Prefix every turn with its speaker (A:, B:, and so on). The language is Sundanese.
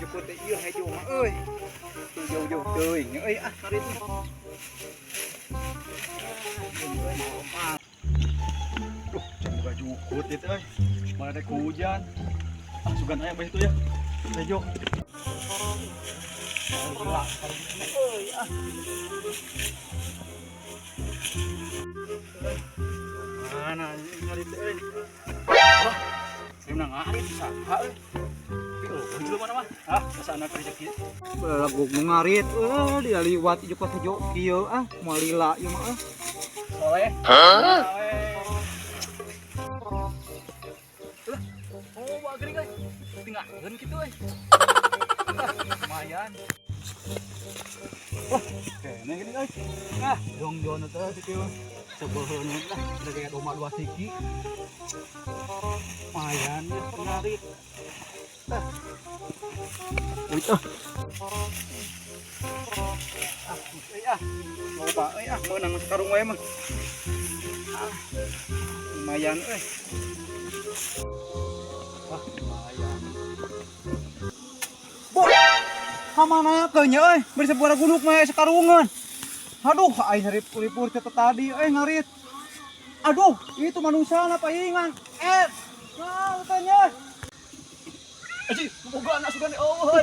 A: Jukut teh ieu hejo mah euy. Teu jauh-jauh teuing euy ah ngarit mah.
B: Duh, can boga jukut ieu teh euy. Mana rek hujan. Ah, sugan aya bae itu ya. Hejo.
A: Gila, euy ah.
B: Mana ngarit euy. Wah, saya menang ngarit saha euy. Tapi eueuh jelema mana mah. Ah, asa anak rezeki.
A: Belaguk nu ngarit euy dia liwat jukut hejo kieu ah, moal lila ieu mah ah.
B: Soleh. Hah? Lah, oh bagering euy. Tinggalkeun kitu euy. Ah, lumayan. Wah, kene gini euy. Ah, dong-dong teh kitu. Sebeuheun lah, udah kayak domba dua siki. Lumayan ya, ngarit. Ah.
A: Wih ah. Ah, euy ah. Loba euy ah, meunang sakarung wae mah. Ah, lumayan euy.
B: Wah, lumayan.
A: Bo. Ka mana keun nya euy? Bari sabuara gunuk mah sakarungeun. Aduh, aing ripur teh tadi euy ngarit. Aduh, itu manusia paingan. Eh, nah, tanya.
B: Aji, boga anak sugan euy.